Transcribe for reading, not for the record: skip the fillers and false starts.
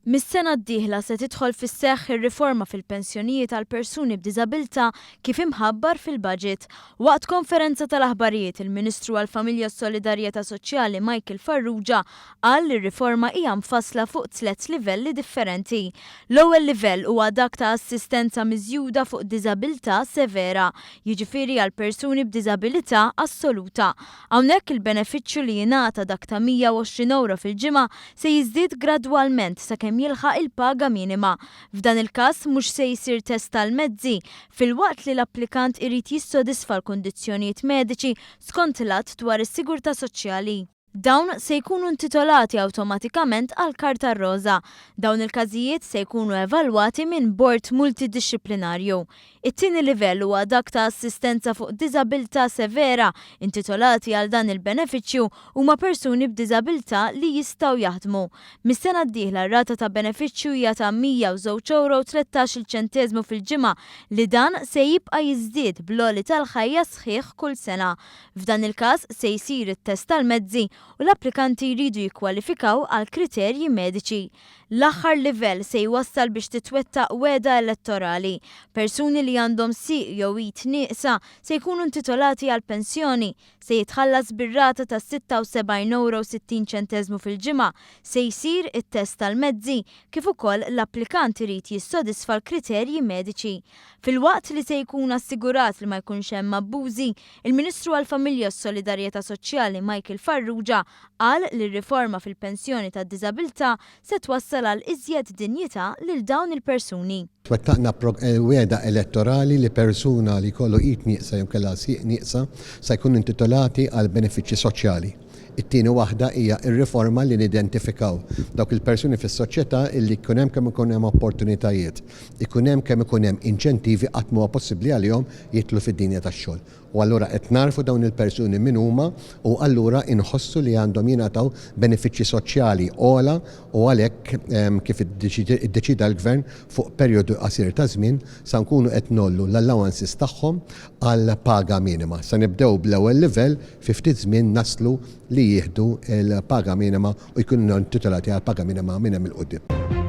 Mis-sena d-dieħla se tidħol fis-seħħ ir-riforma fil-pensjonijiet għal persuni b'diżabilità kif imħabbar fil-Budget. Waqt konferenza tal-aħbarijiet, il-Ministru għall-Familja u s-Solidarjetà Soċjali Michael Farrugia qal li r-riforma hija mfassla fuq tlett livelli differenti. L-ewwel livell huwa dak ta' assistenza miżjuda fuq diżabilità severa, jiġifieri għal persuni b'diżabilità assoluta. Hawnhekk il-benefiċċju li jingħata dak ta' 120 ewro fil-ġimgħa se jiżdied gradwalment sakemm jilħaq il-paga minima. F'dan il-każ mhux se jsir test tal-mezzi, filwaqt li l-applikant irid jissodisfa l-kundizzjonijiet mediċi skont l-Att dwar is-Sigurtà Soċjali. Dawn se jkunu intitolati awtomatikament għall-Karta r-Roża. Dawn il-każijiet se jkunu evalwati minn bord multidixxiplinarju. It-tieni livell huwa dak ta' assistenza fuq diżabilità severa, intitolati għal dan il-benefiċċju huma persuni b'diżabilità li jistgħu jaħdmu. Mis-sena d-dieħla r-rata ta' benefiċċju hija ta' 102 ewro u 13-il ċenteżmu fil-ġimgħa li dan se jibqa' jiżdied bl-għoli tal-ħajja sħiħ kull sena. F'dan il-każ se jsir it-test tal-mezzi u l-applikanti jridu jikkwalifikaw għall-kriterji mediċi. L-aħħar livell se jwassal biex titwettaq wegħda elettorali. Persuni li għandhom sieq jew id nieqsa se jkunu intitolati għal pensjoni, se jitħallas bir-rata ta' 76 ewro u 60 ċenteżmu fil-ġimgħa, se jsir it-test tal-mezzi, kif ukoll l-applikant irid jissodisfa l-kriterji mediċi. Filwaqt li se jkun assigurat li ma jkunx hemm abbużi, il-Ministru għall-Familja u s-Solidarjetà Soċjali Michael Farrugia Qal li r-riforma fil-pensjoni tad-diżabilità se twassal għal iżjed dinjità lil dawn il-persuni. Twettaqna wegħda elettorali li persuna li jkollu id nieqsa jew kellha sieq nieqsa sa jkunu intitolati għal benefiċċji soċjali. It-tieni waħda hija r-riforma li nidentifikaw dawk il-persuni fis-soċjetà illi jkun hemm kemm ikun hemm opportunitajiet, ikun hemm kemm ikun hemm inċentivi qatt m'huwa possibbli għalihom jidħlu fid-dinja tax-xogħol. U allura qed nagħrfu dawn il-persuni min huma u allura inħossu li għandhom jingħataw benefiċċji soċjali ogħla u għalhekk kif iddeċieda l-Gvern fuq perjodu qasir ta' żmien sa nkunu qed ngħollu l-allowances tagħhom għal paga minima. Sa nibdew bl-ewwel livell fi ftit żmien naslu li jieħdu l-paga minima u jkunu intitolati għal paga minima minn hemm 'il quddiem.